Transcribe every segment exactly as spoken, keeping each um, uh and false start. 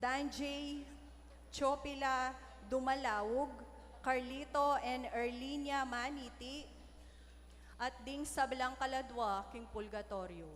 Danjay Chopila Dumalaug, Carlito and Erlinia Maniti, at ding sablang kaladwa king purgatoryo.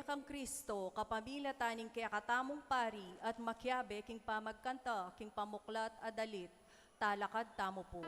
Kang Kristo, kapamilatan ning kekatamung pari at makiabe king pamagkanta king pamuklat a dalit, talakad tamu pu.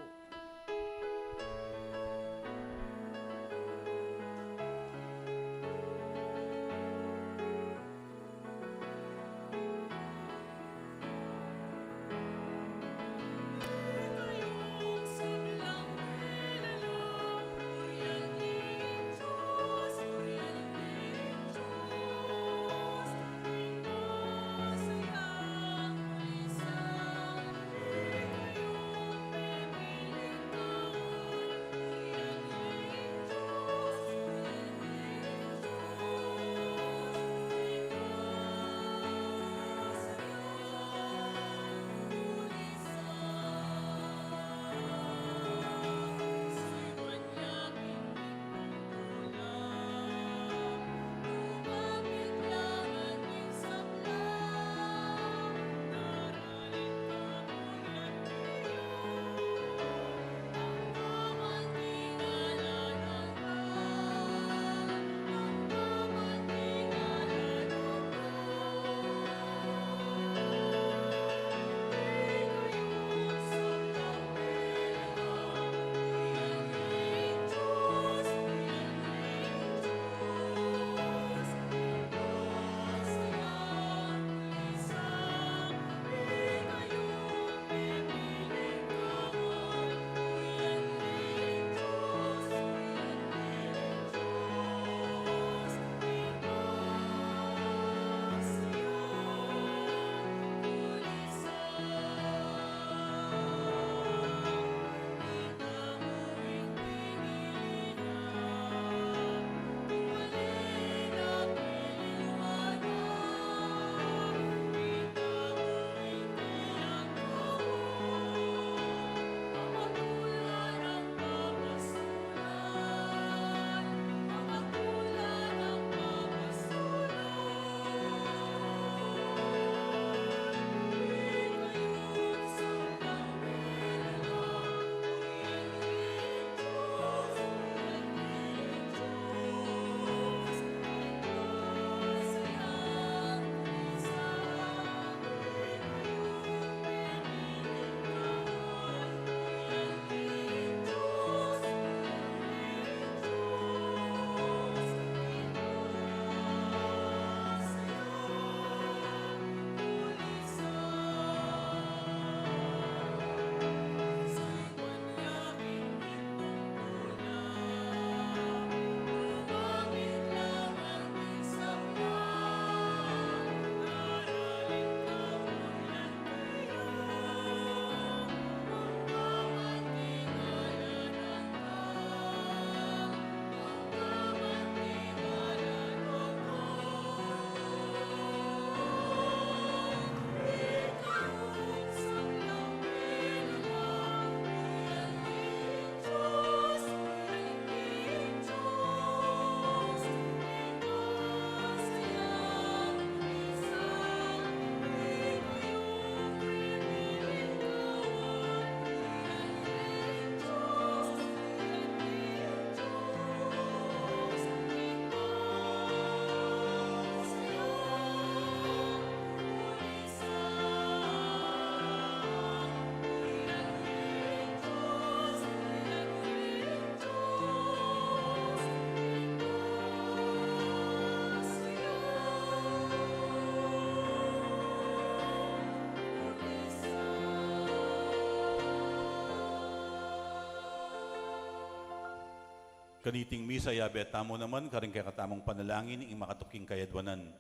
Kaniting misa, yabe tamu naman karing kekatamung panalangin ing makatuking kayadwanan.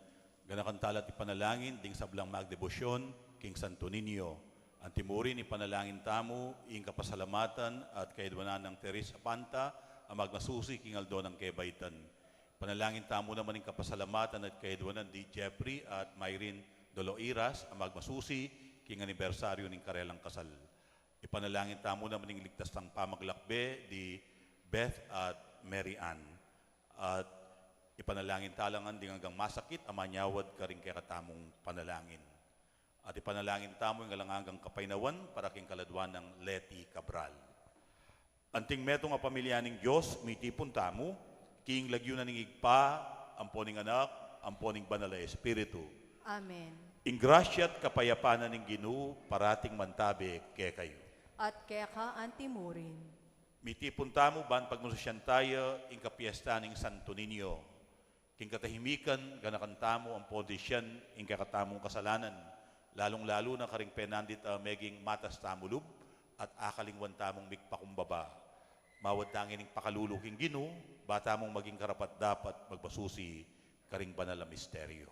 Ganakan tala at ipanalangin ding sablang magdebosyon king Santo Niño. Antimurin, ipanalangin tamu ing kapasalamatan at kayadwanan nang Teresa Panta a magmasusi king aldo nang kebaitan. Panalangin tamu naman ing kapasalamatan at kayadwanan di Jeffrey at Myrin Doloiras a magmasusi king anibersaryo ning karelang kasal. Ipanalangin tamu naman ing ligtas nang pamaglakbe di Beth at Mary Ann. At ipanalangin tala ngan ding anggang masakit a manyawad karing kekatamung panalangin. At ipanalangin tamu ing alang anggang kapaynawan para king kaladwan nang Leti Cabral. Anting metung a pamilya ning Dios, mitipun tamu king lagyu na ning Ibpa, ampo ning Anak, ampo ning Banal a Espiritu. Amen. Ing grasya at kapayapan na ning Ginu parating mantabe kekayu. At keka antimurin. Mitipun tamu ban pagmasusyan taya ing kapiesta ning Santo Niño. King katahimikan, ganakan tamu ampon sisian ing kekatamung kasalanan, lalung-lalu na karing penandit a meging matas tamu lub at akalingwan tamung migpakumbaba. Mawad tangin ing pakalulu king Ginu, ba tamung maging karapat-dapat magmasusi karing banal a misteryo.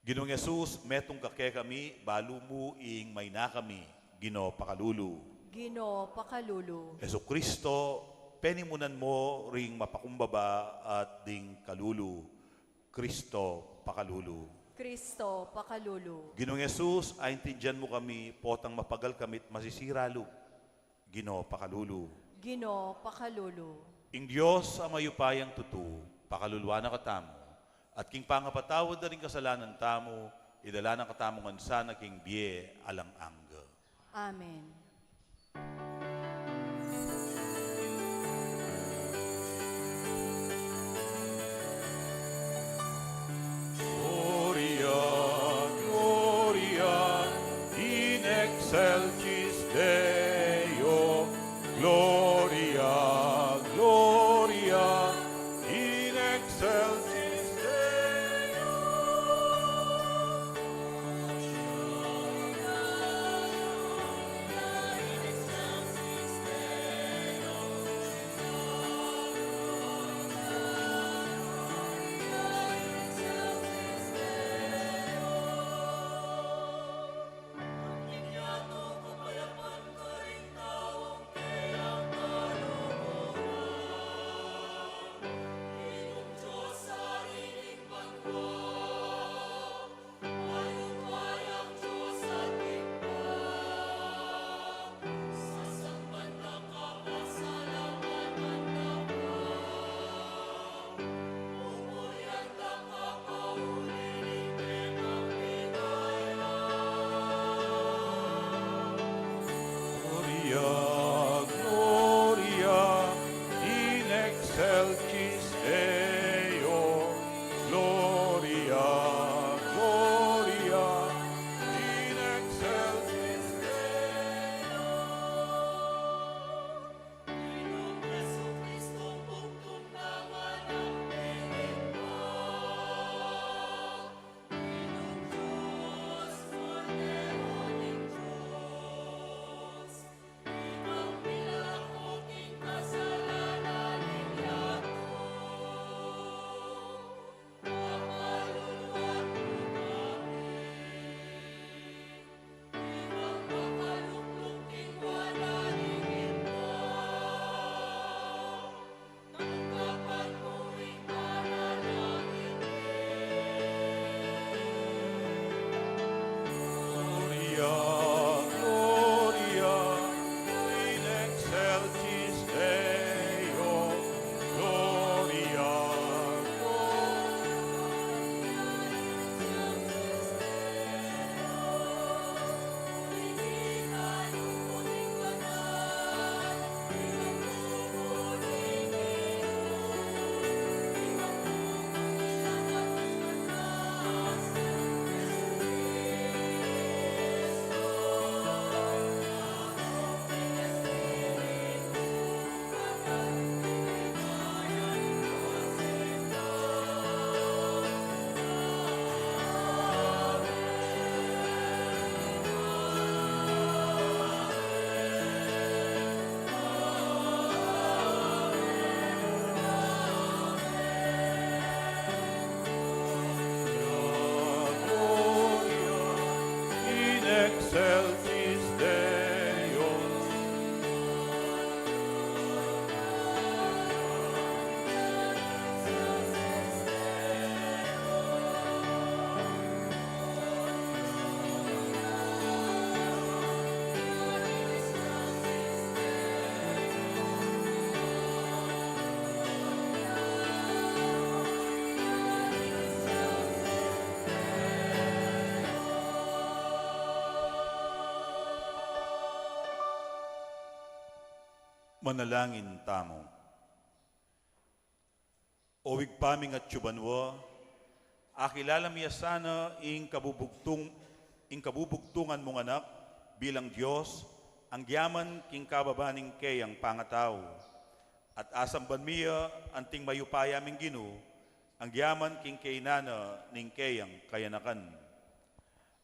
Ginung Jesus, metung ka kekami, balu mu ing maina kami, Ginu pakalulu. Ginu pakalulu. Jesucristo, penimunan mu ring mapakumbaba at ding kalulu, Cristo pakalulu. Cristo pakalulu. Ginung Jesus, aintindian mu kami, potang mapagal kami't masisira lub, Ginu pakalulu. Ginu pakalulu. Ing Dios a mayupayang tutu, pakaluluan na katamu, at king pangapatawad da ring kasalanan tamu, idala na katamu ngan sana king bie alang angga. Amen. Gloria, Gloria in excelsis Deo. Gloria, Gloria in excelsis Deo. Gloria, Gloria in excelsis Deo. Gloria, Gloria in excelsis Deo. Manalangin tamu. O Ibpa ming atsu banua, akilala mi ya sana ing kabubugtung, ing kabubugtungan mung Anak bilang Dios, anggiaman king kababa ning keyang pangatau. At asamban mi ya anting mayupaya ming Ginu, anggiaman king kainan na ning keyang kayanakan.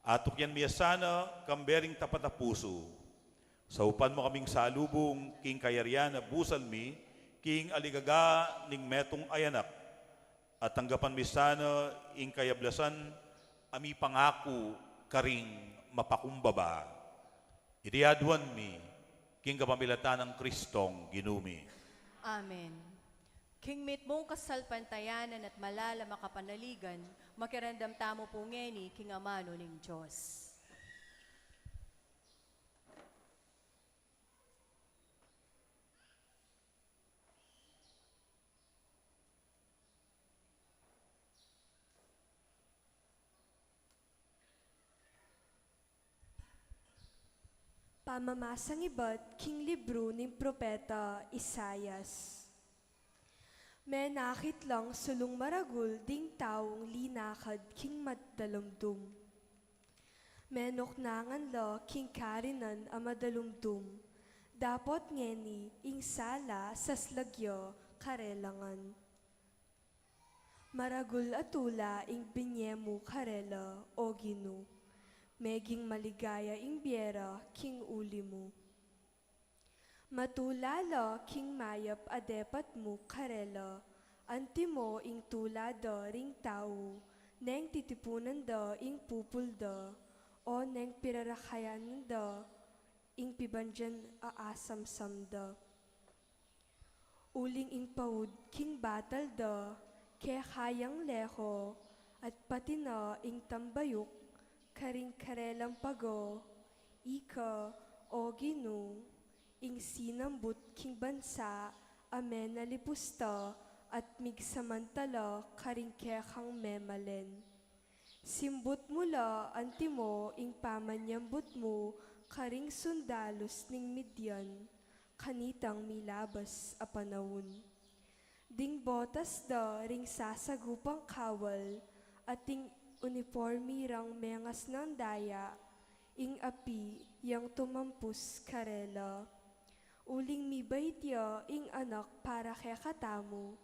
Atukyan mi ya sana kambe ring tapat a pusu. Saupan mu kaming salubung king kayarian a busal mi king aligaga ning metung a anak. At tanggapan mi sana ing kayablasan a mipangaku karing mapakumbaba. Iti aduan mi king kapamilatan nang Kristong Ginu mi. Amen. King mitmung kasalpantayanan at malalam a kapanaligan, makiramdam tamu pu ngeni king amanu ning Dios. Pamamasang ibat king libru ning propeta Isaias. Menakit lang sulung maragul ding taung linakad king madalumdum. Menuknangan la king karinan a madalumdum, dapot ngeni ing sala saslag ya karela ngan. Maragul a tula ing binie mu karela, O Ginu, meging maligaya ing bie ra king uli mu. Matula la king mayap a depat mu karela, antimo ing tula da ring tau neng titipunan da ing pupul da, o neng pirarakayan da ing pibandian a asamsam da. Uling ing paud king batal da keka yang leko, at pati na ing tambayuk karing karelang pago. Ika, O Ginu, ing sinambut king bansa a menalipus ta at migsamantala karing kekang memalen. Simbut mu la antimo ing pamanyambut mu karing sundalus ning Midian, kanitang milabas a panaun. Ding botas da ring sasagupang kawal, at ding unipormi rang mengasnang daya, ing api yang tumampus karela. Uling mibait ya ing anak para kekatamu.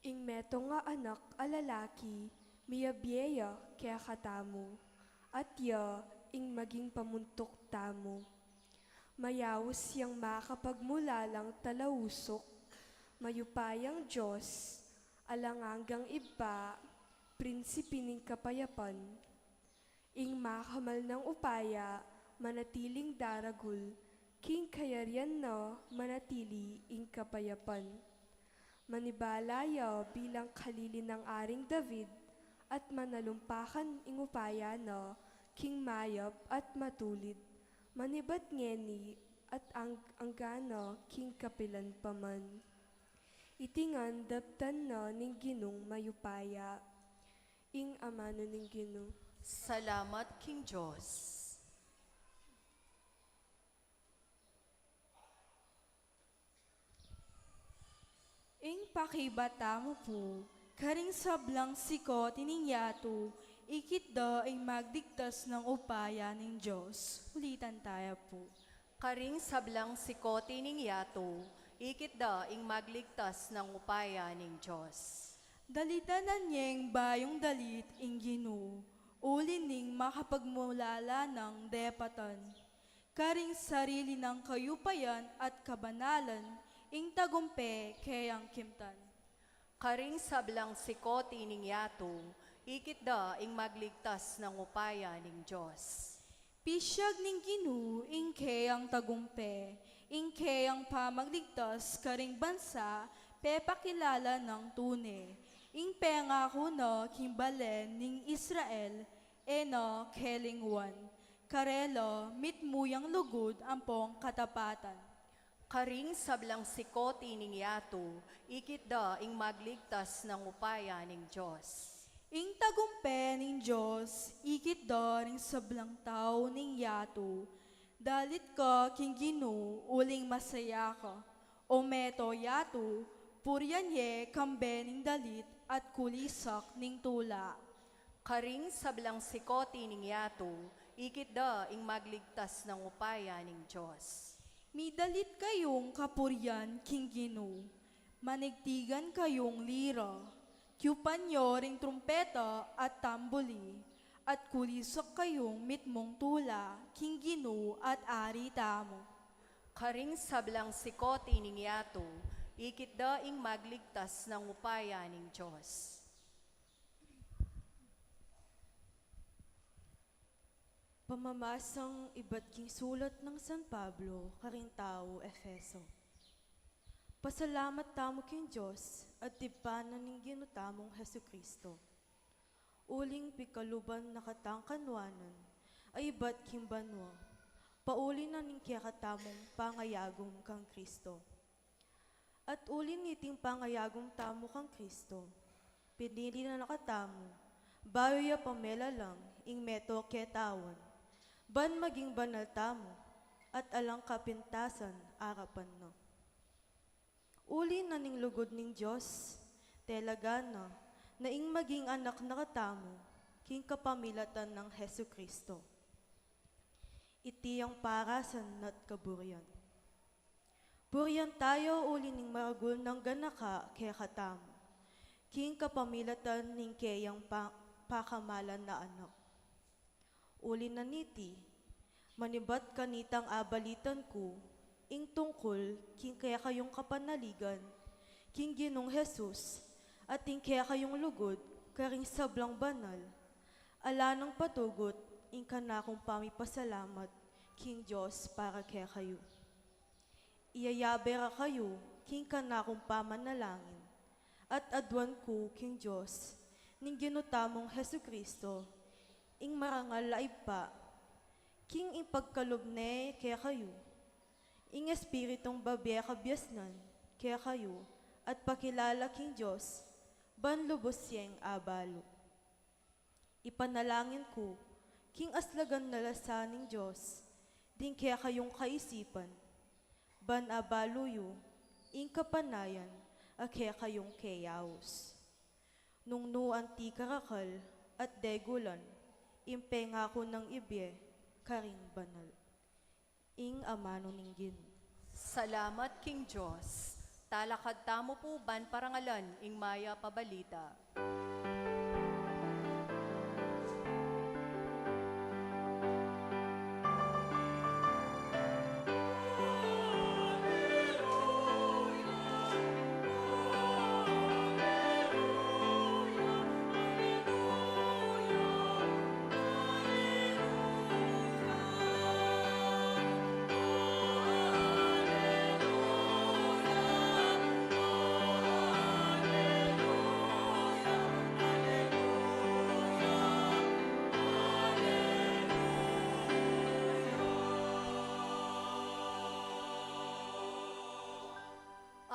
Ing metung a anak a lalaki, miyabie ya kekatamu, at ya ing maging pamuntuk tamu. Mayaus yang makapagmulalang talausuk, mayupayang Dios, alang anggang Ibpa, Prinsipe ning kapayapan. Ing makamal nang upaya manatiling daragul, king kayarian na manatili ing kapayapan. Manibala ya bilang kalili nang Aring David, at manalumpakan ing upaya na king mayap at matulid, manibat ngeni at ang-, angga na king kapilan pa man. Iti ngan daptan na ning Ginung mayupaya. Ing amanu ning Ginu. Salamat king Dios. Ing pakibat tamu pu, karing sablang sikot ning yatu, ikit da ing magligtas nang upaya ning Dios. Ulitan taya pu. Karing sablang sikot ning yatu, ikit da ing magligtas nang upaya ning Dios. Dalitan na neng bayung dalit ing Ginu, uli ning makapagmulala nang depatan. Karing sarili nang kayupayan at kabanalan, ing tagumpe keyang kimtan. Karing sablang sikot ning yatu, ikit da ing magligtas nang upaya ning Dios. Pisyag ning Ginu ing keyang tagumpe, ing keyang pamagligtas karing bansa, pepakilala nang tune. Ing pengaku na king balen ning Israel, e na kelinguan. Karela mitmu yang lugud ampong katapatan. Karing sablang sikot ning yatu, ikit da ing magligtas nang upaya ning Dios. Ing tagumpe ning Dios, ikit da ring sablang tau ning yatu. Dalit ka king Ginu, uling masaya ka. O meto yatu, purian ye kambe ning dalit at kulisak ning tula. Karing sablang sikoti ning yatu, ikit da ing magligtas nang upaya ning Dios. Midalit kayung kapurian king Ginu, manigtigan kayung lira, tiyupan yo ring trumpeta at tambuli, at kulisak kayung mitmung tula king Ginu at Ari tamu. Karing sablang sikoti ning yatu, ikit da ing magligtas nang upaya ning Dios. Pamamasang ibat king sulat nang San Pablo karing tau Efeso. Pasalamat tamu king Dios at Ibpa na ning Ginu tamung Jesucristo. Uling pikaluban na katang kanuanan a ibat king banua, pauli na ning kekatamung pangayagum kang Kristo. At uli niting pangayagum tamu kang Kristo, pinili na na katamu, bayu ya pa melalang ing meto ketawan, ban maging banal tamu, at alang kapintasan arapan na. Uli na ning lugud ning Dios, telaga na, na ing maging anak na katamu, king kapamilatan nang Jesucristo. Iti yang parasan na't kaburian. Burian tayu uli ning maragul nang ganaka kekatamu, king kapamilatan ning keyang pa-, pakamalan na Anak. Uli na niti, manibat kanitang abalitan ku ing tungkul king kekayung kapanaligan king Ginung Jesus, at ing kekayung lugud karing sablang banal, ala nang patugut ing kanakung pamipasalamat king Dios para kekayu. Iyayabe ra kayu king kanakung pamanalangin, at aduan ku king Dios ning Ginu tamung Jesucristo, ing marangal a Ibpa, king ipagkalub ne kekayu ing Espiritung babie kabiasnan kekayu, at pakilala king Dios ban lubus yeng abalu. Ipanalangin ku king aslagan na lasa ning Dios ding kekayung kaisipan, ban abalu yu ing kapanayan a kekayung keyaus, nung nu anti karakal at degulan ing pengaku nang ibie karing banal. Ing amanu ning Ginu. Salamat king Dios. Talakad tamu pu ban parangalan ing mayap a balita.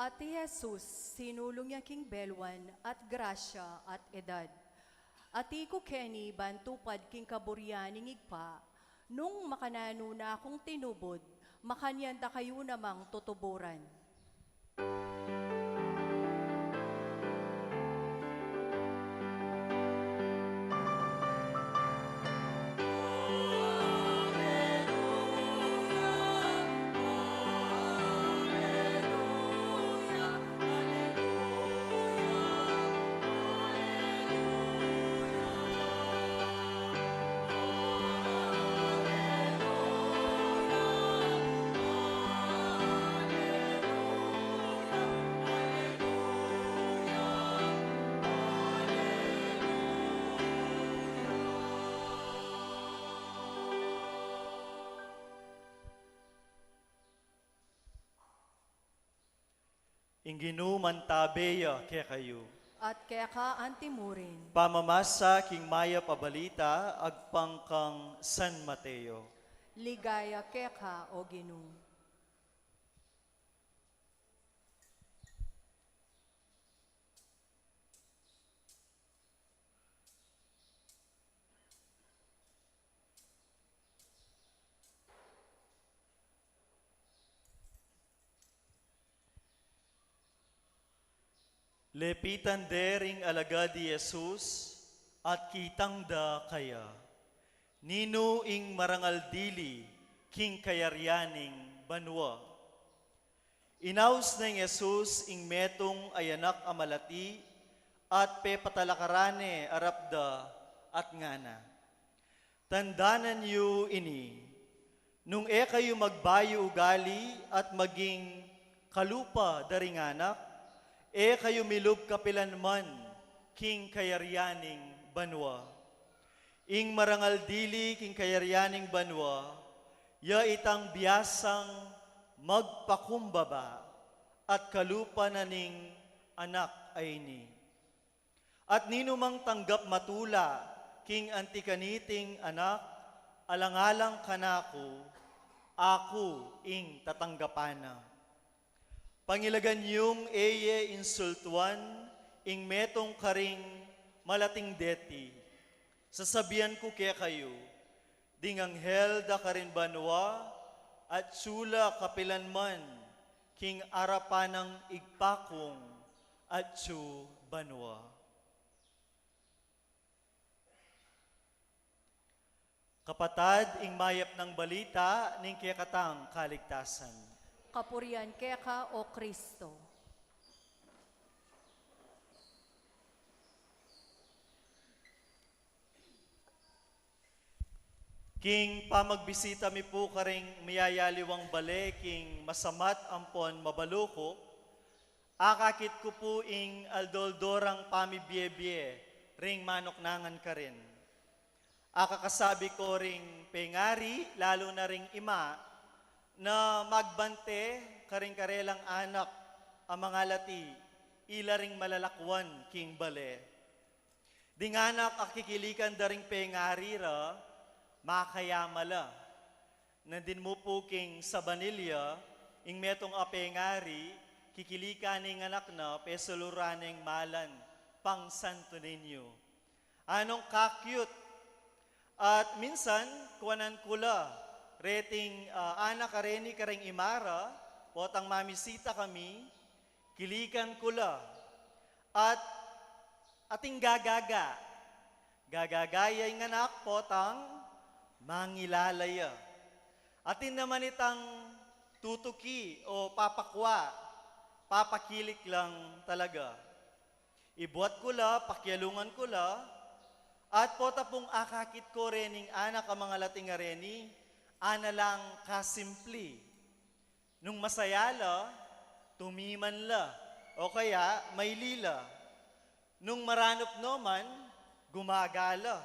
At i Jesus, sinulung ya king beluan at grasya at edad. Ati ku keni ban tupad king kaburian ning Ibpa, nung makananu na kung tinubud, makanyan da kayu namang tutuburan. Ing Ginu mantabe ya kekayu. At keka antimurin. Pamamasa king mayap a balita agpang kang San Mateo. Ligaya keka, O Ginu. Depitan de ring alagad i Jesus at kitang da kaya, "Ninu ing marangal dili king kayarian ning banua?" Inaus neng Jesus ing metung a anak a malati at pepatalakaran ne arap da at ngana, "Tandanan yu ini, nung e kayu magbayu ugali at maging kalupa da ring anak, e kayu milub kapilan man king kayarian ning banua. Ing marangal dili king kayarian ning banua, ya itang biasang magpakumbaba at kalupa na ning anak a ini. At ninumang tanggap matula king anti kaniting anak, alang-alang kanaku, aku ing tatanggapan na. Pangilagan yung e ye insultuan ing metung karing malating deti. Sasabian ku kekayu, ding anghel da karin banua, atsu la kapilan man king arapan nang Ibpa kung atsu banua." Kapatad, ing mayap nang balita ning kekatang kaligtasan. Kapurian keka, O Kristo. King pamagbisita mi pu karing miyayaliwang bale king masama't ampon mabalukuk, akakit ku pu ing aldo-aldo rang pamibiebie ring manuknangan karin. Akakasabi ko ring pengari, lalu na ring ima, na magbante karing karelang anak a mangalati, ila ring malalakuan king bale. Ding anak a kikilikan da ring pengari ra, makayama la. Nandin mu pu king sabanilya, ing metung a pengari, kikilikan ne ing anak na, pesaluran neng malan pang Santo Niño. Anong ka-cute! At minsan, kuanan ku la reting, ah, anak a reni karing ima ra, potang mamisita kami, kilikan ku la. At ating gagaga. Gagaga ya ing anak, potang mangilala ya. Atin naman itang tutuki o papakua, papakilik lang talaga. Ibuat ku la, pakialungan ku la, at pota pung akakit ko rening anak a mangalating a reni, ana lang kasimpli. Nung masaya la, tumiman la, o kaya maili la. Nung maranup no man, gumaga la.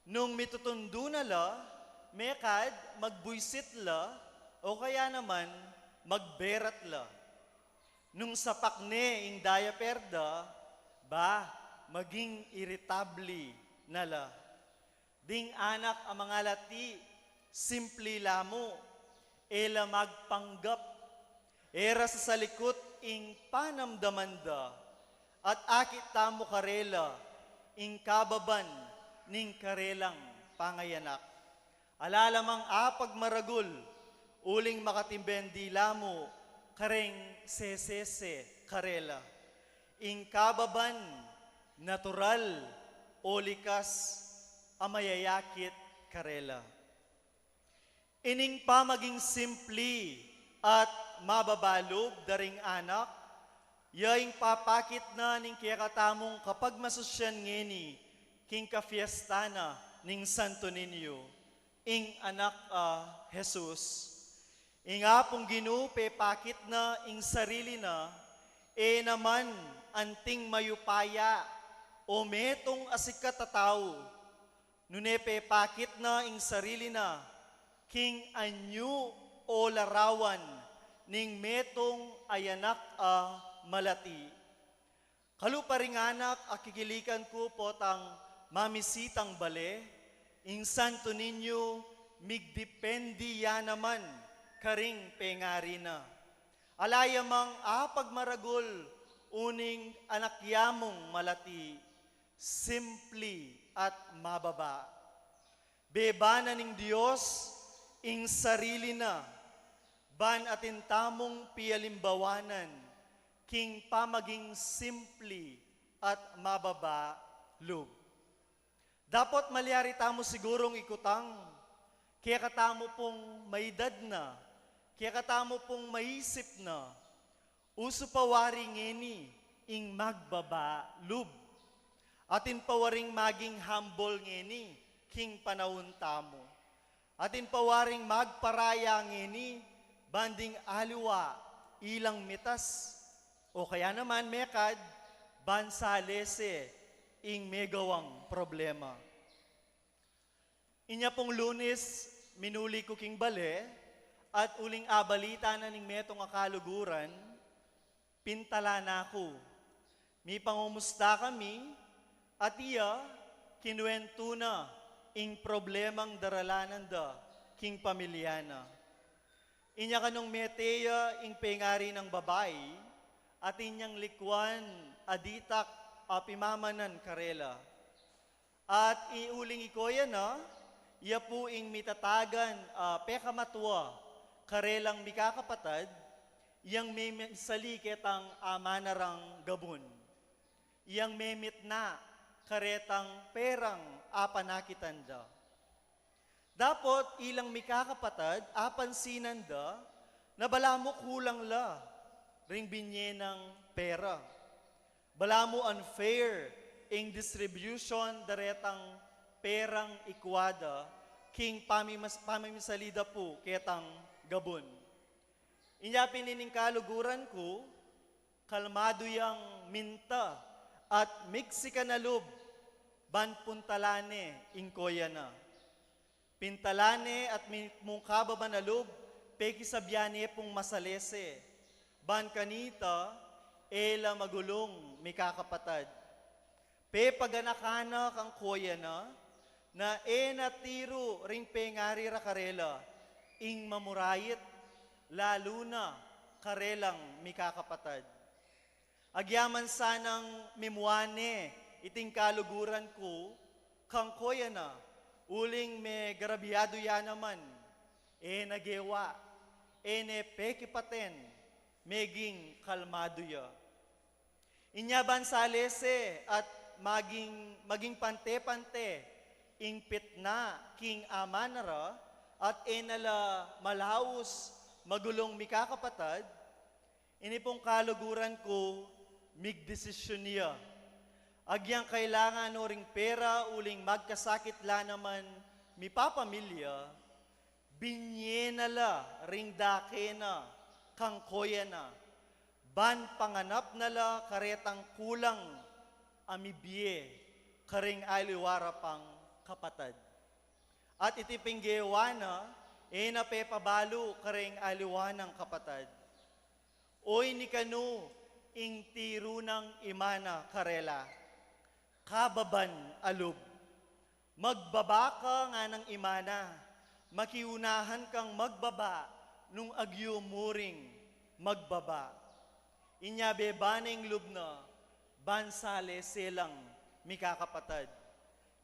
Nung mitutundu na la, mekad, magbuisit la, o kaya naman, magberat la. Nung sapak ne ing diaper da, ba, maging iritabli na la. Ding anak a mangalati, simpli la mu, e la magpanggap, e ra sasalikut ing panamdaman da, at akit tamu karela ing kababan ning karelang pangayanak. Ala la mang apagmaragul, uling makatimbendi la mu kareng sesese karela. Ing kababan, natural, o likas a mayayakit karela. Ining pamaging simpli at mababa lub da ring anak, ya ing papakit na ning kekatamung kapagmasusyan ngeni king kapiestan na ning Santo Niño, ing anak a Jesus. Ing Apung Ginu pepakit na ing sarili na, e naman anting mayupaya o metung a sikat a tau, nune pepakit na ing sarili na king anyu o larawan ning metung a anak a malati. Kalupa ring anak a kikilikan ku potang mamisitang bale, ing Santo Niño migdipendi ya naman karing pengari na. Ala ya mang apagmaragul uning anak ya mung malati, simpli at mababa. Bebanan ning Dios ing sarili na, ban atin tamung pialimbawanan king pamaging simpli at mababa lub. Dapot malyari tamu sigurung ikutang, kekatamu pung maidad na, kekatamu pung maisip na, usu pa wari ngeni ing magbaba lub. Atin pa waring maging humble ngeni king panaun tamu. Atin pa waring magparaya ngeni banding aliwa ilang mitas, o kaya naman mekad ban salese ing megawang problema. Inya pung Lunes, minuli ku king bale, at uling abalita na ning metung a kaluguran, pintalan na ku. Mipangumusta kami, at iya, kinuwentu na ing problemang daralanan da king pamilya na. Inya kanung mete ya ing pengari nang babai, atin yang likwan a ditak a pimamanan karela. At i-, uling ikoya na, iya pu ing mitatagan a pekamatua karelang mikakapatad, yang memisali ketang ama na rang gabun, yang memitna karetang perang apanakitan da. Dapot ilang mikakapatad, apansinan da na balamu kulang la ring binye nang pera. Balamu unfair ing distribution da retang perang ikwa da king pamimas-, pamimisali da pu ketang gabun. Inya pin ining kaluguran ku, kalmadu yang minta at miksikan a lub ban puntalan ne ing koya na. Pintalan ne at mi-, mung kababan a lub, pekisabyan ne pung masalese. Ban kanita, e la magulung mikakapatad. Pepaganakan na kang koya na, na e na tiru ring pengari ra karela ing mamurayit, lalu na karelang mikakapatad. Agyaman sanang mimuan ne iting kaluguran ku kang koya na, uling megrabyadu ya naman, e na gewa, e ne pekipaten, meging kalmadu ya. Inya ban salese at maging, maging pante-pante ing pitna king ama na ra, at e na la malaus magulung mikakapatad, ini pung kaluguran ku, migdesisyun ya. Agyang kailangan no ring pera uling magkasakit la naman mipapamilya, binye na la ring dake na kang koya na, ban panganap na la karetang kulang a mibie karing aliwa ra pang kapatad. At iti ping gewa na, e na pepabalu karing aliwa nang kapatad. Oyni kanu ing tiru nang ima na karela, kababan a lub. Magbaba ka, nganang ima na, makiunahan kang magbaba nung agyu mu ring magbaba. Inya beba na ing lub na, ban salese lang mikakapatad.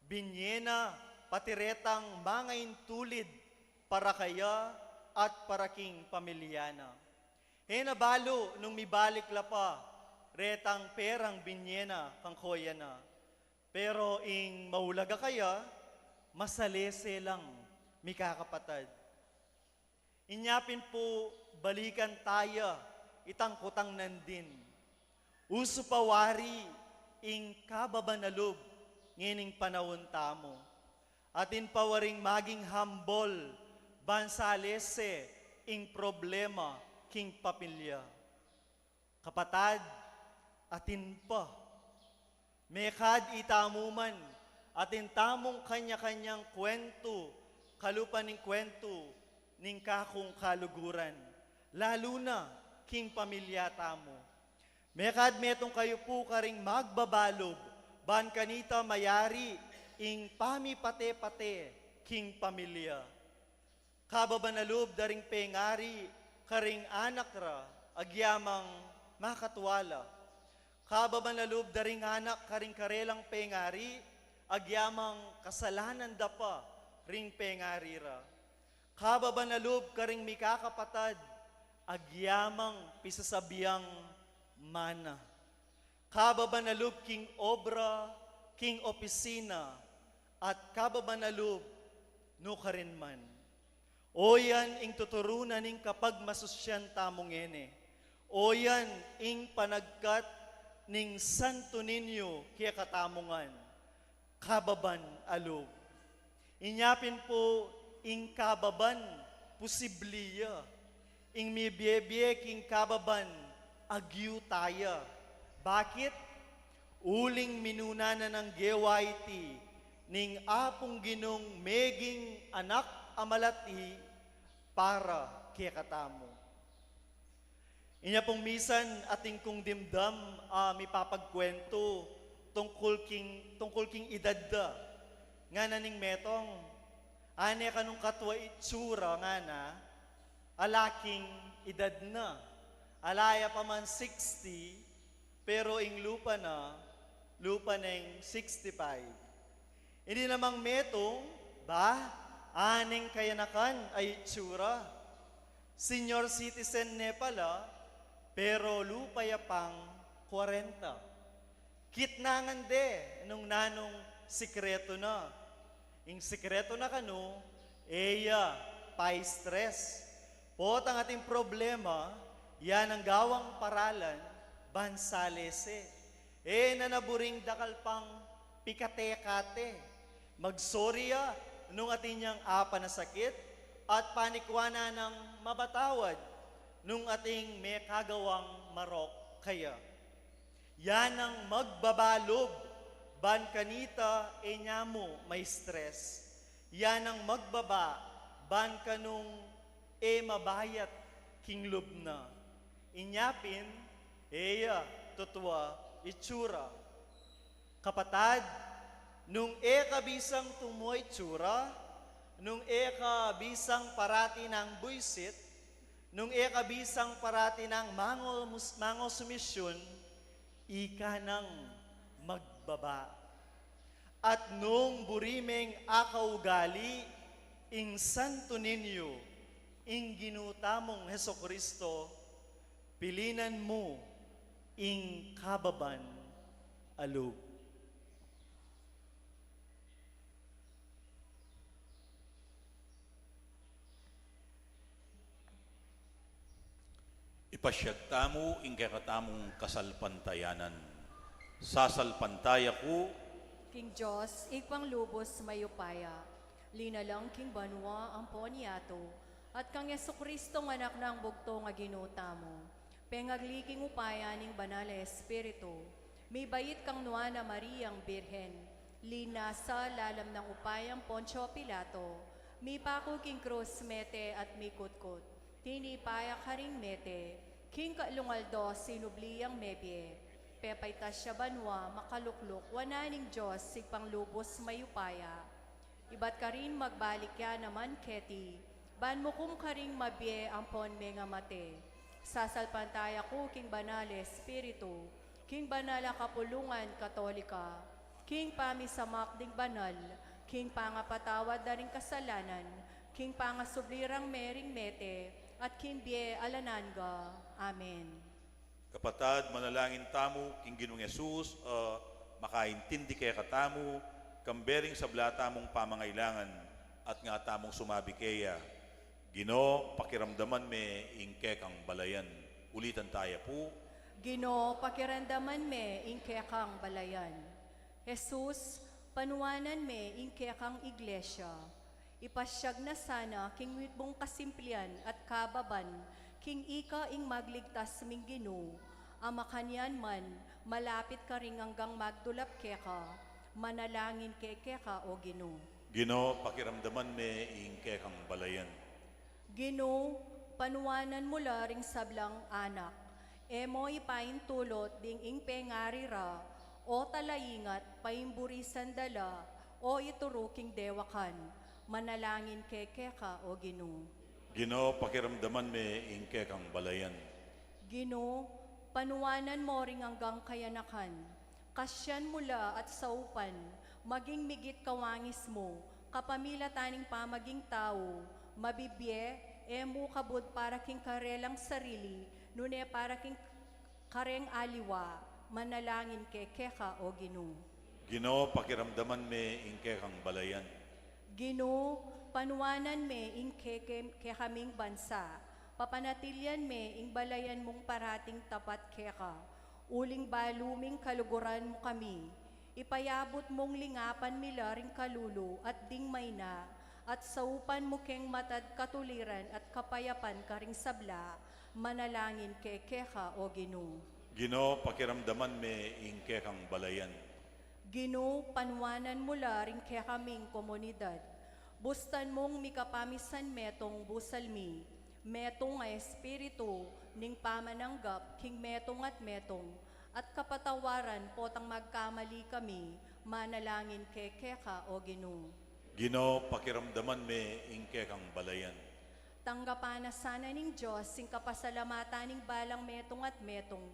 Binye na pati retang mangaintulid para kaya at para king pamilya na. E na balu nung mibalik la pa retang perang binye na kang koya na. Pero ing maulag a kaya, masalese lang mikakapatad. Inya pin pu, balikan taya itang kutang nandin. Usu pa wari ing kababan a lub ngening panaun tamu. Atin pa waring maging humble ban salese ing problema king pamilya. Kapatad, atin pa. Mekad itamu man, atin tamung kanya-kanyang kwentu, kalupa ning kwentu ning kakung kaluguran, lalu na king pamilya tamu. Mekad metung kayu pu karing magbabalub, ban kanita mayari ing pamipate-pate king pamilya. Kababan a lub da ring pengari karing anak ra, agyamang makatwa la. Kababan a lub da ring anak karing karelang pengari, agyamang kasalanan da pa ring pengari ra. Kababan a lub karing mikakapatad, agyamang pisasabiang Mana. Kababan a lub king obra, king opisina, at kababan a lub nukarin man. O yan ing tuturunan ning kapagmasusyan tamu ngeni. O yan ing panagkat ning Santo Niño kekatamu ngan. Kababan a lub. Inya pin pu ing kababan, pusibli ya. Ing mibie-bie king kababan, agyu taya. Bakit? Uling minuna na nang gewa iti ning Apung Ginung meging anak a malati para kekatamu. Inya pung misan atin kung dimdam a mipapagkuwentu tungkul king, tungkul king idad da. Ngana ning metung, ane ka nung katwa itsura ngana, ala king idad na. Ala ya pa man sixty, pero ing lupa na, lupa neng sixty-five. Ini namang metung, ba, aning kayanakan a itsura. Senior citizen ne pala, pero lupa ya pang kwarenta. Kitnangan de nung nanung sikretu na. Ing sikretu na kanu, e ya pa-stress. Potang ating problema, ya nang gawang paralan, ban salese. E na na buring dakal pang pikate-kate. Mag-sorry ya nung atin yang apanasakit at panikwa na nang mapatawad nung ating mekagawang marok kaya. Ya nang magbaba lub ban kanita e nya mu ma-stress. Ya nang magbaba ban kanung e mabayat king lub na. Inya pin, e ya tutua itsura. Kapatad, nung e ka bisang tumu itsura, nung e ka bisang parati nang buisit, nung e ka bisang parati nang mango-, mangosumisyon, ika nang magbaba. At nung buri meng akaugali ing Santo Niño, ing Ginu tamung Jesucristo, pilinan mu ing kababan a lub. Ipasyag tamu ing kekatamung kasalpantayanan. Sasalpantaya ku king Dios, Ibpang lubus mayupaya, linalang king banua ampon yatu, at kang Jesucristo, Anak nang bugtung a Ginu tamu, pengagli king upaya ning Banal a Espiritu, mibait kang Nuan a Mariang Birhen, linasa lalam nang upayang Poncio Pilato, mipaku king krus, mete at mikutkut, tinipa ya karing mete, king katlung aldo sinubli yang mebie, pepaitas ya banua, makalukluk wanan ning Dios Ibpang lubus mayupaya. Ibat karin magbalik ya naman keti, ban mukum karing mabie ampon mengamate. Sasalpantaya ku king Banal a Espiritu, king banal a kapulungan Katolika, king pamisamak ding banal, king pangapatawad da ring kasalanan, king pangasubli rang mie ring mete, at king bie alang angga. Amen. Kapatad, manalangin tamu king Ginung Jesus a makaintindi kekatamu kambe ring sabla tamung pamangailangan, at nga tamung sumabi keya, Ginu, pakiramdaman me ing kekang balayan. Ulitan taya pu. Ginu, pakiramdaman me ing kekang balayan. Jesus, panuanan me ing kekang iglesia. Ipasyag na sana king mitmung kasimplian at kababan, king ika ing magligtas ming Ginu, a makanyan man malapit karing anggang magdulap keka, manalangin ke keka, O Ginu. Ginu, pakiramdaman me ing kekang balayan. Ginu, panuanan mu la ring sablang anak, e mo ipaintulut ding ing pengari ra, o talaingat, paimburisan da la, o ituru king dewakan, manalangin ke keka, O Ginu. Ginu, pakiramdaman me ing kekang balayan. Ginu, panuanan mo ring anggang kayanakan, kasyan mu la at saupan, maging migit kawangis mu, kapamilatan ning pamaging tau, mabibie, e mu kabud para king karelang sarili, nune para king kareng aliwa, manalangin ke keka, O Ginu. Ginu, pakiramdaman me ing kekang balayan. Ginu, panuanan me ing keke-, kekaming bansa, papanatilian me ing balayan mung parating tapat keka, uling balu ming kaluguran mu kami, ipayabut mung lingapan mi la ring kalulu at ding maina, at saupan mu keng matad katuliran at kapayapan karing sabla, manalangin ke keka, O Ginu. Ginu, pakiramdaman me ing kekang balayan. Ginu, panuanan mu la ring kekaming komunidad. Bustan mung mikapamisan metung busal mi, metung a espiritu ning pamananggap king metung at metung, at kapatawaran potang magkamali kami, manalangin ke keka, O Ginu. Ginu, pakiramdaman me ing kekang balayan. Tanggapan na sana ning Dios ing kapasalamatan ning balang metung at metung,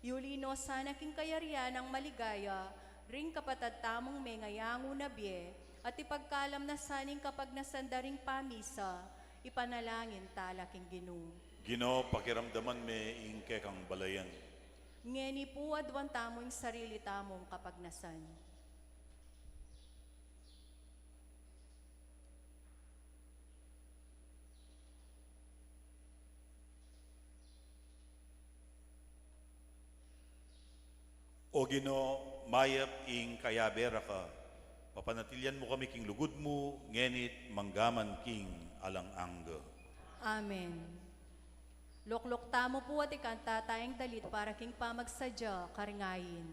yuli no sana king kayarian nang maligaya ring kapatad tamung mengayangu na bie, at ipagkalam na sana ing kapagnasan da ring pamisa, ipanalangin tala king Ginu. Ginu, pakiramdaman me ing kekang balayan. Ngeni pu, aduan tamu ing sarili tamung kapagnasan. O Ginu, mayap ing kayabe ra ka, papanatilian mu kami king lugud mu, ngeni't manggaman king alang angga. Amen. Lukluk tamu pu at ikanta tayang dalit para king pamagsadya karing ayin.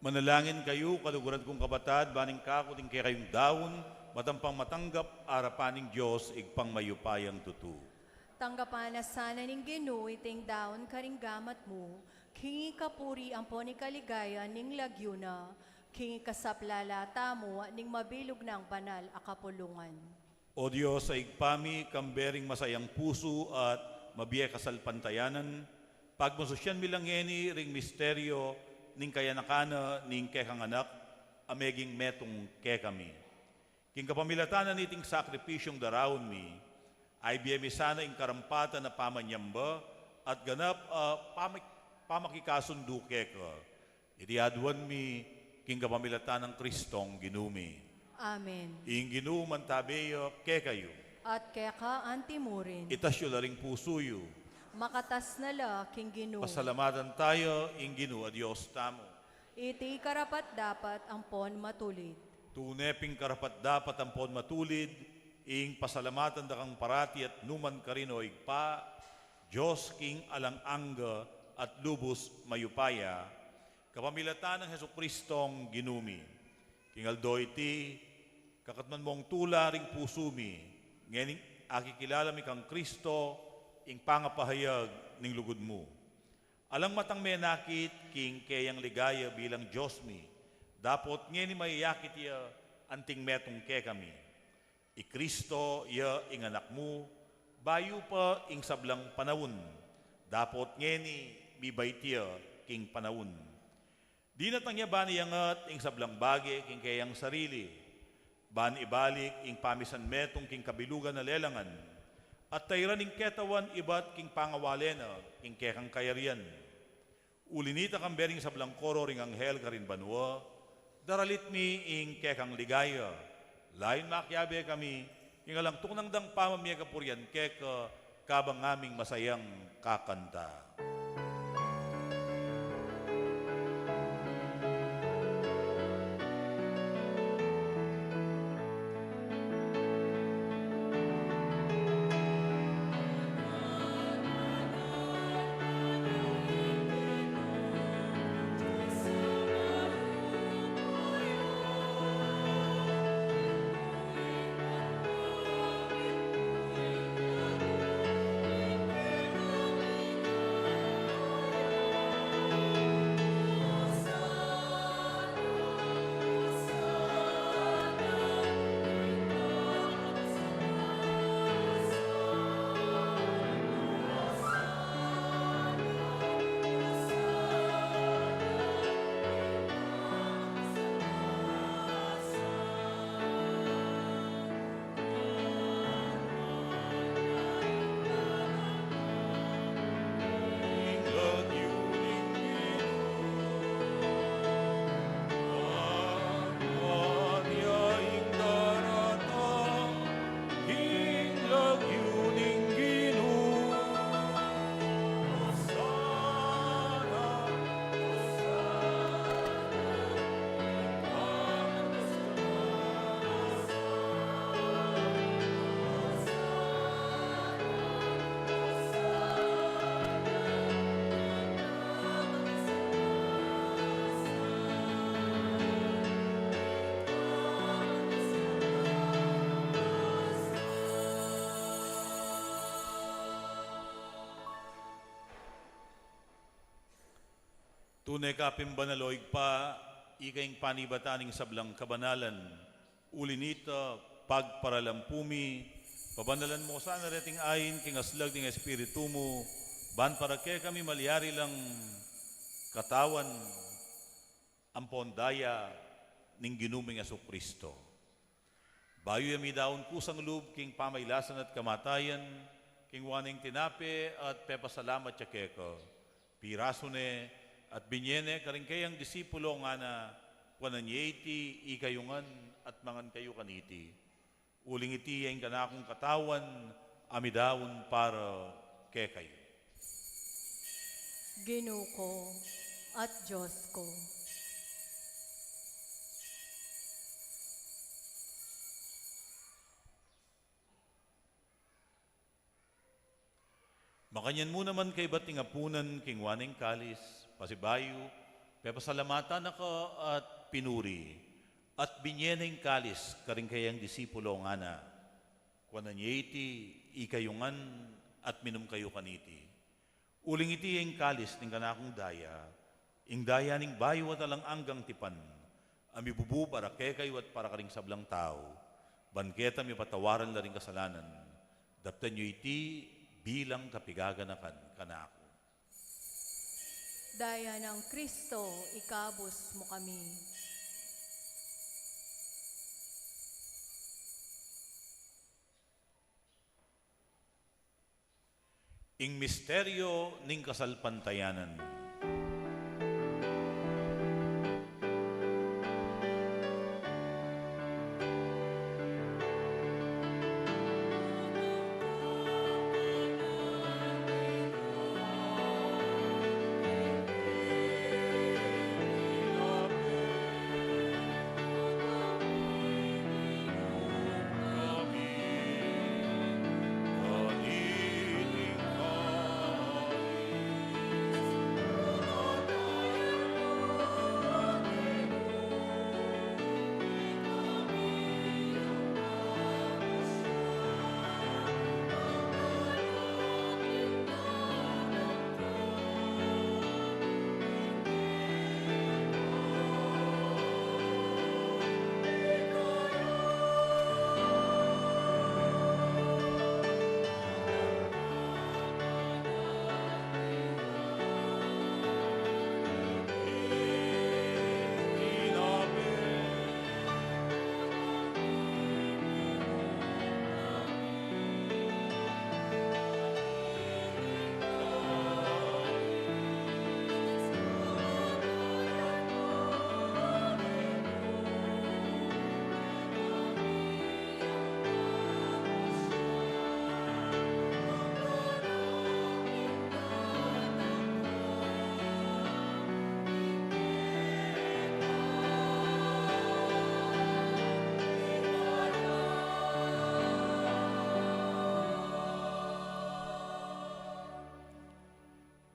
Manalangin kayu, kaluguran kung kapatad, ban ing kaku at ing kekayung daun, matampang matanggap arapan ning Dios, Ibpang mayupayang tutu. Tanggapan na sana ning Ginu iting daun karing gamat mu, king ikapuri ampon ikaligaya ning lagyu na, king ikasaplala tamu ning mabilug nang banal a kapulungan. O Dios a Ibpa mi, kambe ring masayang pusu at mabie kasalpantayanan, pagmususian mi la ngeni ring misteryo ning kayanakan na ning kekang Anak a meging metung kekami. King kapamilatan na niting sakripisyung daraun mi, ay bie mi sana ing karampatan a pamanyamba at ganap a pamik-, pamakikasundu keka. Iti aduan mi king kapamilatan nang Kristong Ginu mi. Amen. Ing Ginu mantabe ya kekayu. At keka anti mu rin. Itas yu la ring pusu yu. Makatas na la king Ginu. Pasalamatan taya ing Ginu a Dios tamu. Iti karapat-dapat ampon matulid. Tune pin karapat-dapat ampon matulid, ing pasalamatan da kang parati at numan karin, o Ibpa, Dios king alang angga at lubus mayupaya, kapamilatan nang Jesukristong Ginu mi. King aldo iti, kakatman mung tula ring pusu mi, ngening akikilala mi kang Kristo, ing pangapahayag ning lugud mu. Alang matang menakit king keyang ligaya bilang Dios mi, dapot ngeni mayayakit ya anting metung kekami. I Kristo ya ing Anak mu, bayu pa ing sablang panaun, dapot ngeni mibait ya king panaun. Dinatang ya ban iyangat ing sablang bage king keyang sarili, ban ibalik ing pamisan metung king kabilugan a lelangan, at tairan ing ketawan ibat king pangawale na king kekang kayarian. Uli nita, kambe ring sablang koro ring anghel karin banua, daralit mi ing kekang ligaya, layun makiabe kami king alang tuknang dang pamamie kapurian keka, kabang ngaming masayang kakanta. Tune ka pin banal, o Ibpa, ika ing panibatan ning sablang kabanalan. Uli nita, pagparalampu mi, pabanalan mu sana reting ain king aslag ning Espiritu mu, ban para kekami malyari lang katawan ampon daya ning Ginu ming Jesucristo. Bayu ya midaun kusang lub king pamailasan at kamatayan, kinua ne ing tinape at pepasalamat ya keka, pirasu ne at binye ne karing keyang disipulo, ngana, kuanan ye iti ikayu ngan at mangan kayu kaniti. Uling iti ya ing kanakung katawan a midaun para kekayu. Ginu ku at Dios ku. Makanyan mu naman kaybat ning apunan, kinua ne ing kalis, pasibayu, Pepasalamatan na ka at pinuri, at binye na ing kalis karing kayang disipulo, ngana: Kuanan ye iti, ikayu ngan, at minum kayu kaniti. Uling iti ya ing kalis ning kanakung daya, ing daya ning bayu at alang anggang tipan, a mibubu para kekayu at para karing sablang tau, ban keta mipatawaran la ring kasalanan. Daptan yu iti bilang kapigaganakan kanaku. Daya nang Kristo, ikabus mu kami. Ing misteryo ning kasalpantayanan.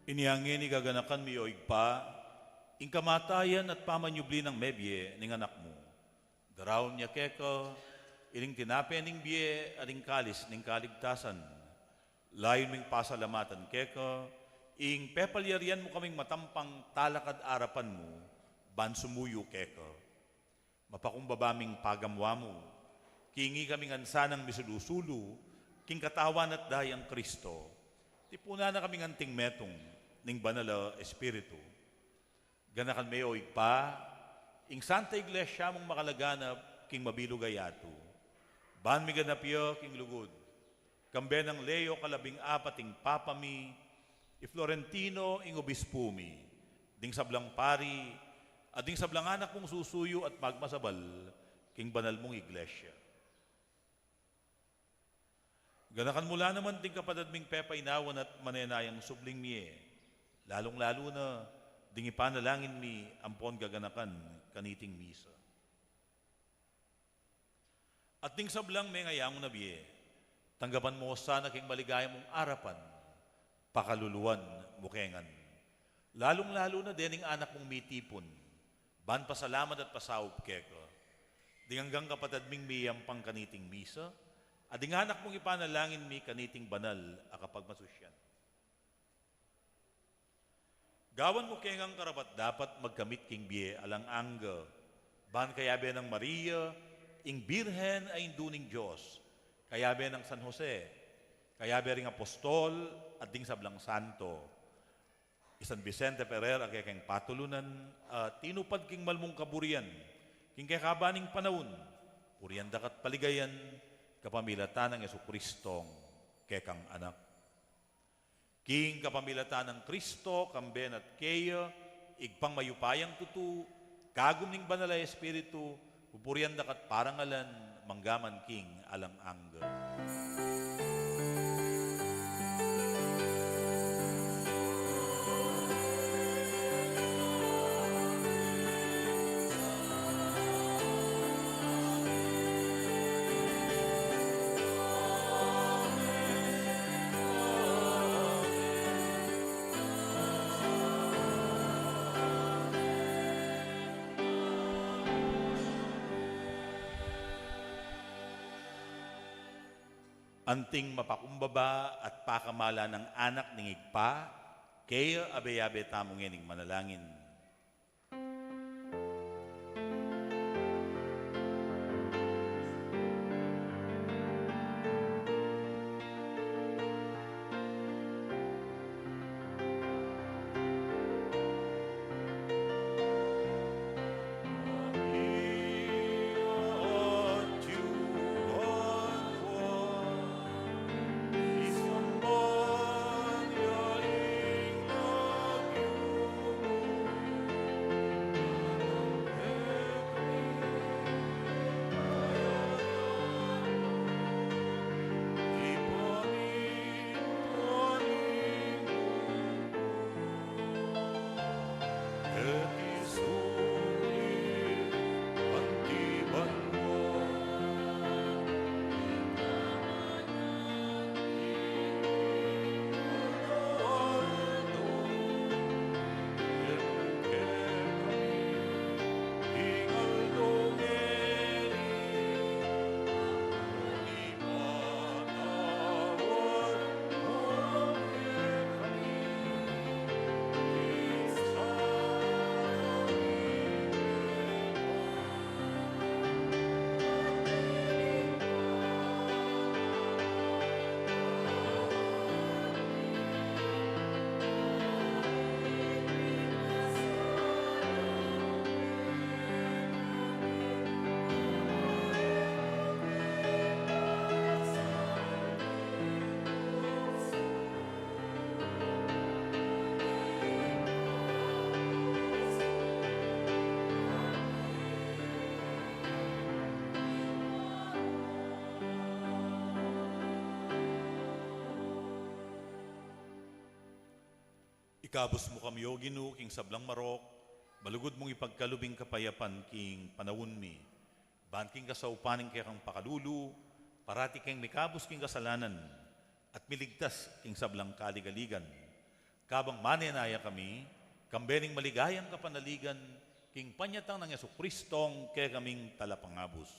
Inya ngeni, gaganakan mi, o Ibpa, ing kamatayan at pamanyubli nang mebie ning Anak mu. Daraun mi keka ining tinape ning bie at ing kalis ning kaligtasan. Layun ming pasalamatan keka ing pepalyarian mu kaming matampang talakad arapan mu ban sumuyu keka. Mapakumbaba ming pagamuan mu king ikami ngan sanang misulu-sulu king katawan at dayang Kristo. Tipunan na kaming anting metung ning Banal a Espiritu. Ganakan me, o Ibpa, ing Santa Iglesia mung makalaganap king mabilug a yatu, ban miganap ya king lugud, kambe nang Leo kalabing-apat ing Papa mi, i Florentino ing Obispu mi, ding sablang pari, at ding sablang anak mung susuyu at magmasabal king banal mung Iglesia. Ganakan mu la naman ding kapatad ming pepainawan at manenayang subling mie, lalung-lalu na ding ipanalangin mi ampon gaganakan kaniting misa. At ding sablang mengayangu na bie, tanggapan mu sana king maligaya mung arapan, pakaluluan mu ke ngan. Lalung-lalu na dening anak mung mitipun ban pasalamat at pasaup keka, ding anggang kapatad ming miyampang kaniting misa, at ding anak mung ipanalangin mi kaniting banal a kapagmasusyan. Gawan mu ke ngang karapat-dapat magkamit king bie alang angga, ban kayabe nang Maria, ing Birhen a Indu ning Dios, kayabe nang San Jose, kayabe ring apostol at ding sablang santo, i San Vicente Ferrer a kekeng patulunan, a tinupad king mal mung kaburian king kekaban ning panaun, purian daka at paligayan kapamilatan nang Jesucristong kekang Anak. King kapamilatan nang Kristo, kambe na at keya, Ibpang mayupayang tutu, kagum ning Banal a Espiritu, pupurian daka at parangalan mangga man king alang angga. Anting mapakumbaba at pakamalan nang anak ning Ibpa, kaya abe-abe tamu ngening manalangin. Ikabus mu kami, O Ginu, king sablang marok, malugud mung ipagkalub ing kapayapan king panaun mi. Ban king kasaupan ning kekang pakalulu, parati keng mikabus king kasalanan, at miligtas king sablang kaligaligan. Kabang manenaya kami, kambe ning maligayang kapanaligan, king panyatang nang Jesucristong kekaming Talapangabus.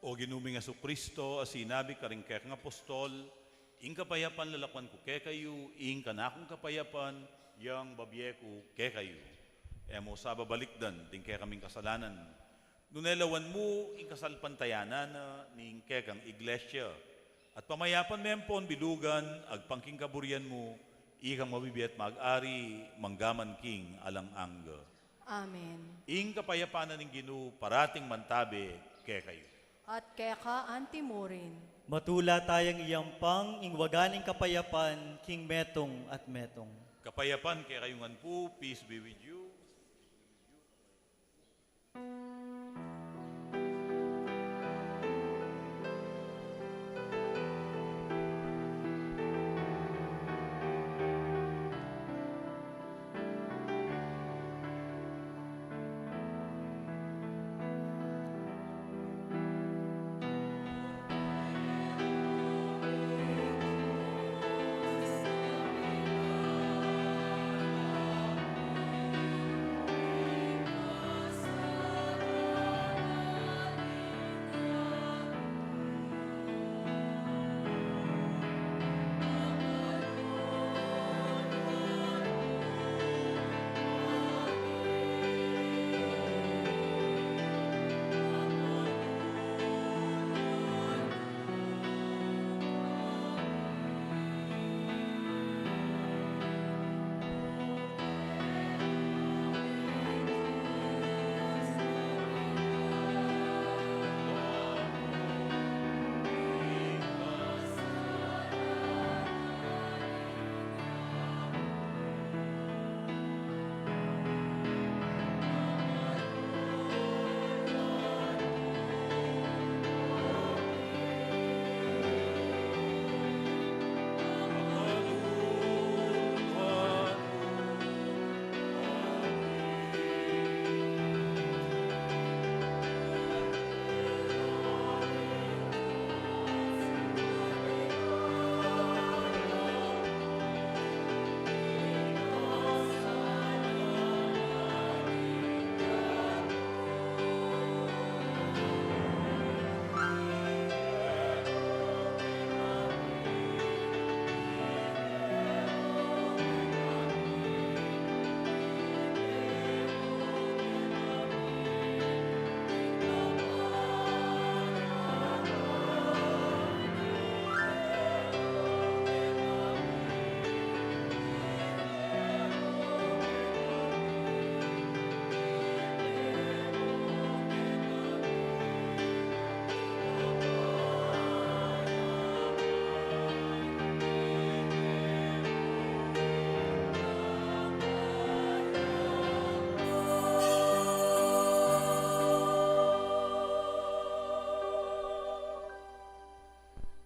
O Ginu ming Jesucristo, a sinabi karing kekang apostol, "Ing kapayapan lalakwan ku kekayu, ing kanakung kapayapan yang babie ku kekayu." E mu sa babalikdan ding kekaming kasalanan, nune lawan mu ing kasalpantayanan na ning kekang Iglesia, at pamayapan me ampon bilugan agpang king kaburian mu, ikang mabibie at mag-ari manggaman king alang angga. Amen. Ing kapayapan na ning Ginu parating mantabe kekayu. At keka anti mu rin. Matula tayang iyampang ing waga ning kapayapan king metung at metung. Kapayapan kekayu ngan pu, peace be with you.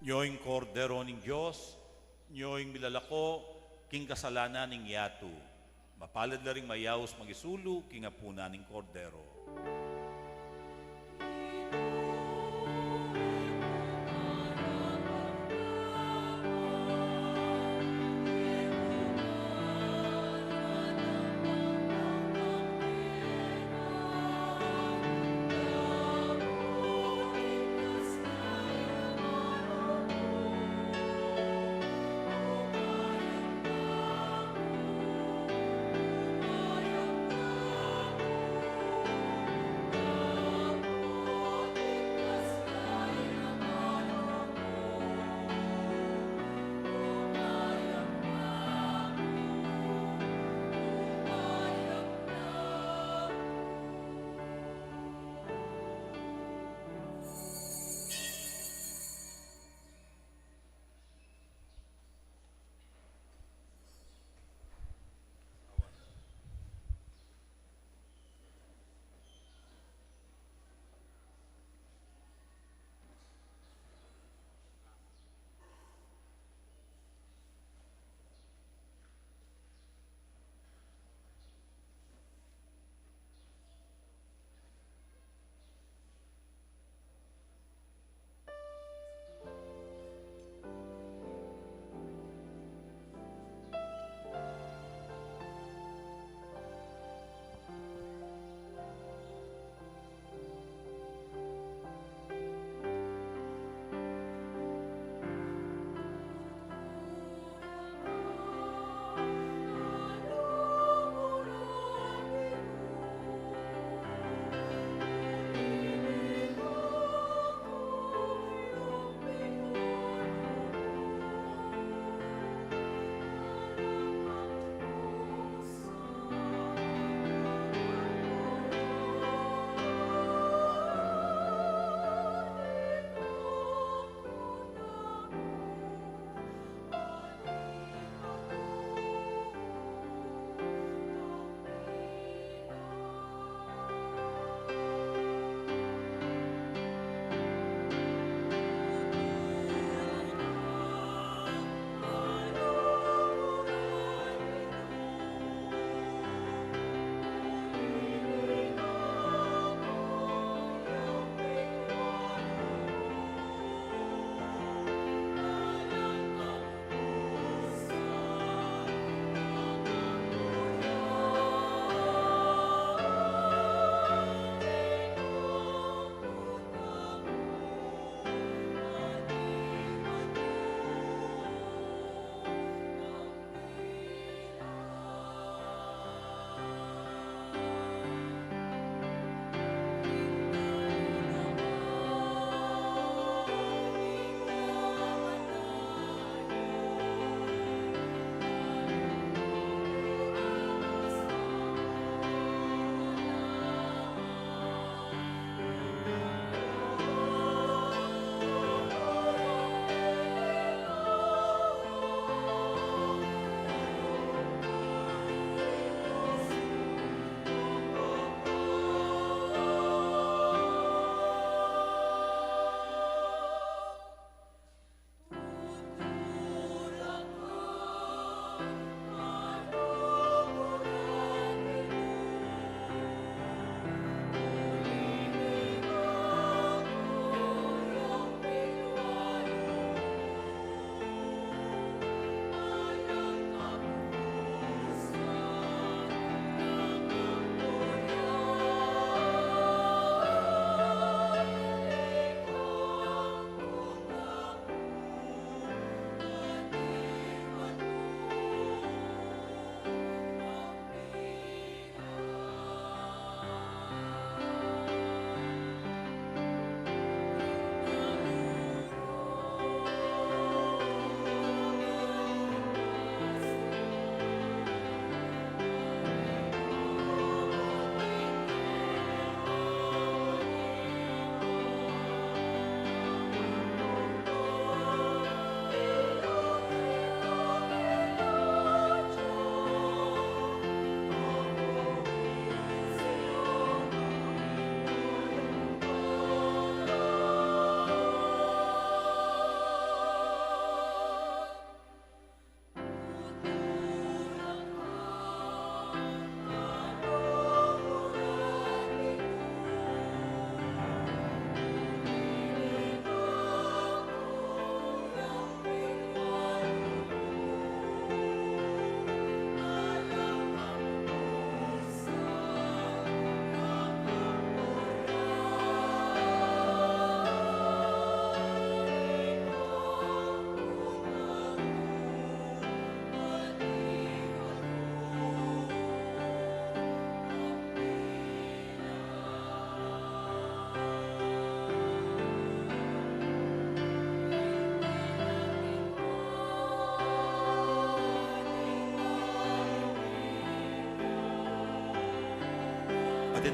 Nyo ing Kordero ning Dios, nyo ing milalako king kasalanan ning yatu. Mapalad la ring mayaus mangisulu king apunan ning Kordero.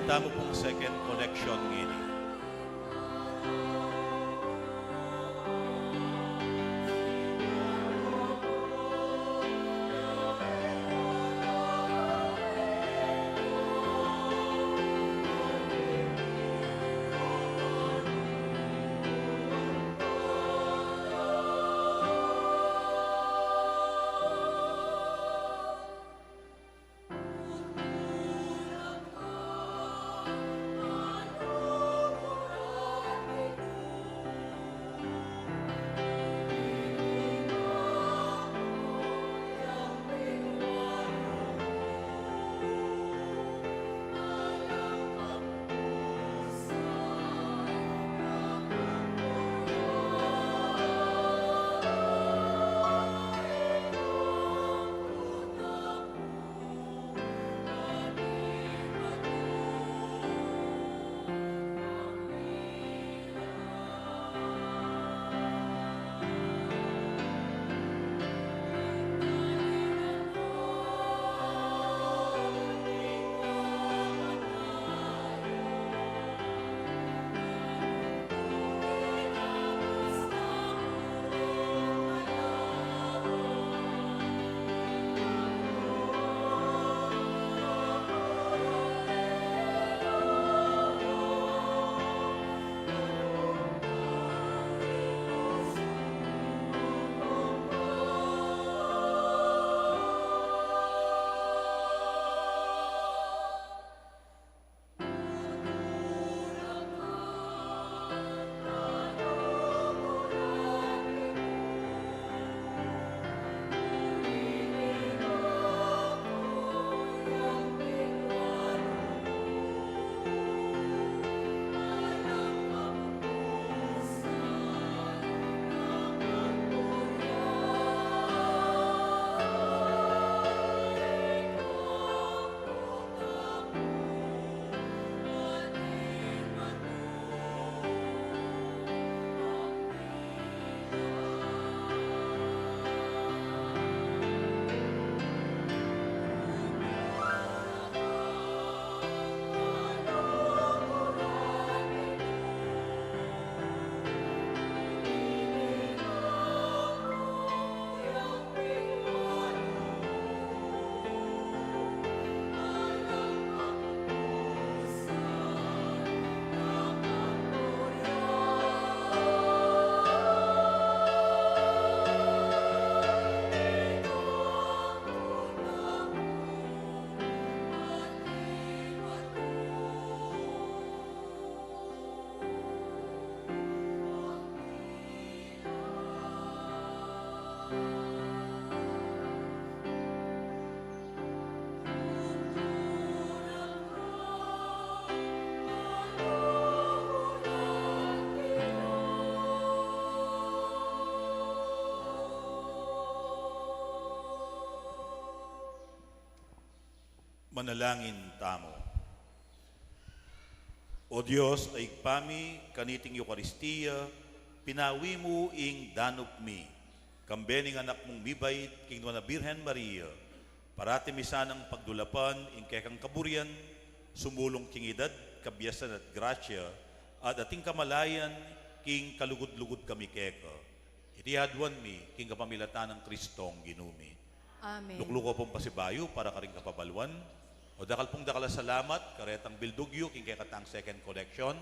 Tamu pung second collection ngeni. Manalangin tamu. O Dios a Ibpa mi, kaniting Eukaristia, pinawi mu ing danup mi, kambe ning Anak mung mibait, king nuan a Birhen Maria, parati mi sanang pagdulapan ing kekang kaburian, sumulung king edad, kabiasan at grasya, at ating kamalayan, king kalugud-lugud kami keka. Iti aduan mi, king kapamilatan nang Kristong Ginu mi. Amen. Lukluku pung pasibayu para karing kapabaluan. O dakal pung dakal a salamat, karetang bildug yu, king kekatang second collection.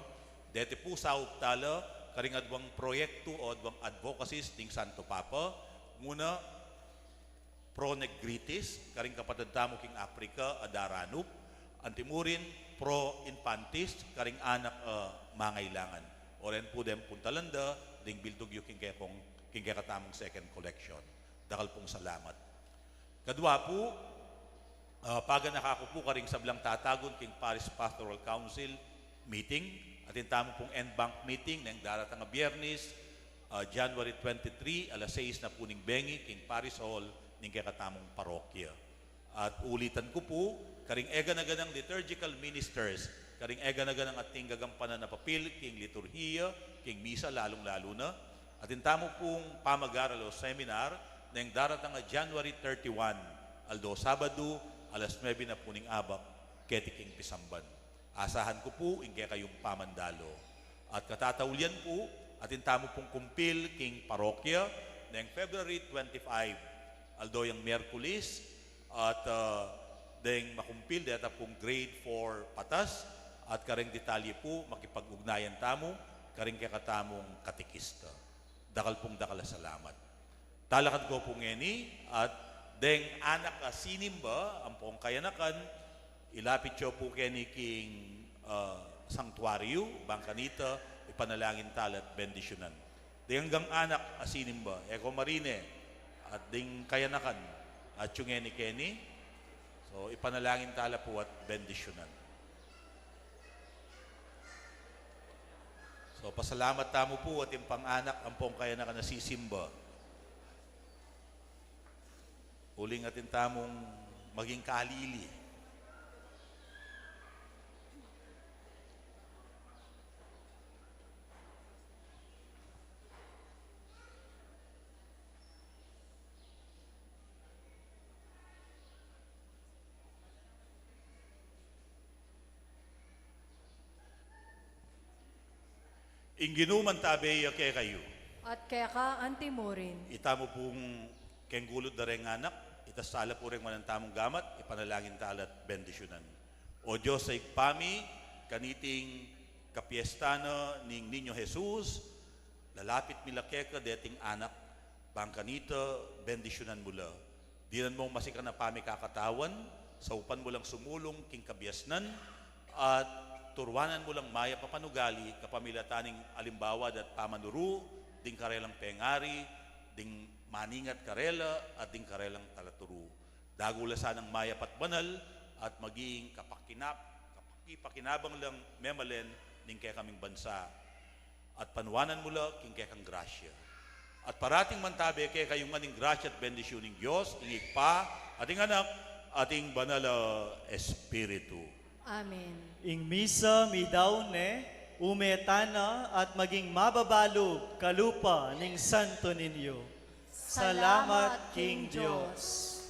Deti pu saup tala, karing aduang proyektu o aduang advocacies ning Santo Papa. Nguna, pro negritis, karing kapatad tamu king Africa a daranup. Antimurin, pro infantis, karing anak a mangailangan. Oren pu dem puntalan da, ding bildug yu king kekong, king kekatamung second collection. Dakal pung salamat. Kadua pu, ah, paganaka ku pu karing sablang tatagun king Parish Pastoral Council meeting, atin tamu pung en banc meeting neng daratang a Biernis, ah, January twenty-three, alas sais na pu ning bengi, king Parish Hall ning kekatamung parokya. At ulitan ku pu, karing egana-ganang liturgical ministers, karing egana-ganang ating gagampanan a papil king liturhiya, king misa, lalung-lalu na, atin tamu pung pamag-aral o seminar neng daratang a January thirty-one, aldo Sabadu, alas nuebe na pu ning abak, keti king pisamban. Asahan ku pu ing kekayung pamandalu. At katataulian pu, atin tamu pung kumpil king parokya neng February twenty-five, aldo yang Miyerkules, at, ah, deng makumpil deta pung grade four patas, at kareng detalye pu, makipag-ugnayan tamu karing kekatamung katekista. Dakal pung dakal a salamat. Talakad ko pu ngeni, at deng anak a sinimba ampong kayanakan, ilapit yo pu keni king, ah, sanctuaryo, bang kanita ipanalangin tala at bendisyunan. Deng anggang anak a sinimba, e ko marine, at deng kayanakan, atyu ngeni keni, so ipanalangin tala pu at bendisyunan. So, pasalamat tamu pu atin pang anak ampong kayanakan a sisimba. Uling atin tamung maging kalili. Ing Ginu mantabe ya kekayu. At keka antimurin. Itamu pung keng gulut da reng anak, itas tala pu reng manan tamung gamat, ipanalangin tala at bendisyunan. O Dios a Ibpa mi, kaniting kapiesta na ning Niño Jesus, lalapit mi la keka deting anak, bang kanita bendisyunan mu la. Dinan mung masikan a pamikakatawan, saupan mu lang sumulung king kabiasnan, at turuanan mu lang mayap a panugali, kapamilatan ning alimbawa da at pamanuru, ding karelang pengari, ding maningat karela, at ding karelang talaturu. Dagul la sanang mayap at banal, at maging kapakinab-, kapakipakinabang lang memalen ning kekaming bansa. At panuanan mu la king kekang grasya. At parating mantabe kekayu ngan ing grasya at bendisyun ning Dios, ing Ibpa, at ing Anak, at ing Banal a Espiritu. Amen. Ing misa midaun ne, ume tana at maging mababalub kalupa ning Santo Niño. Salamat king Dios.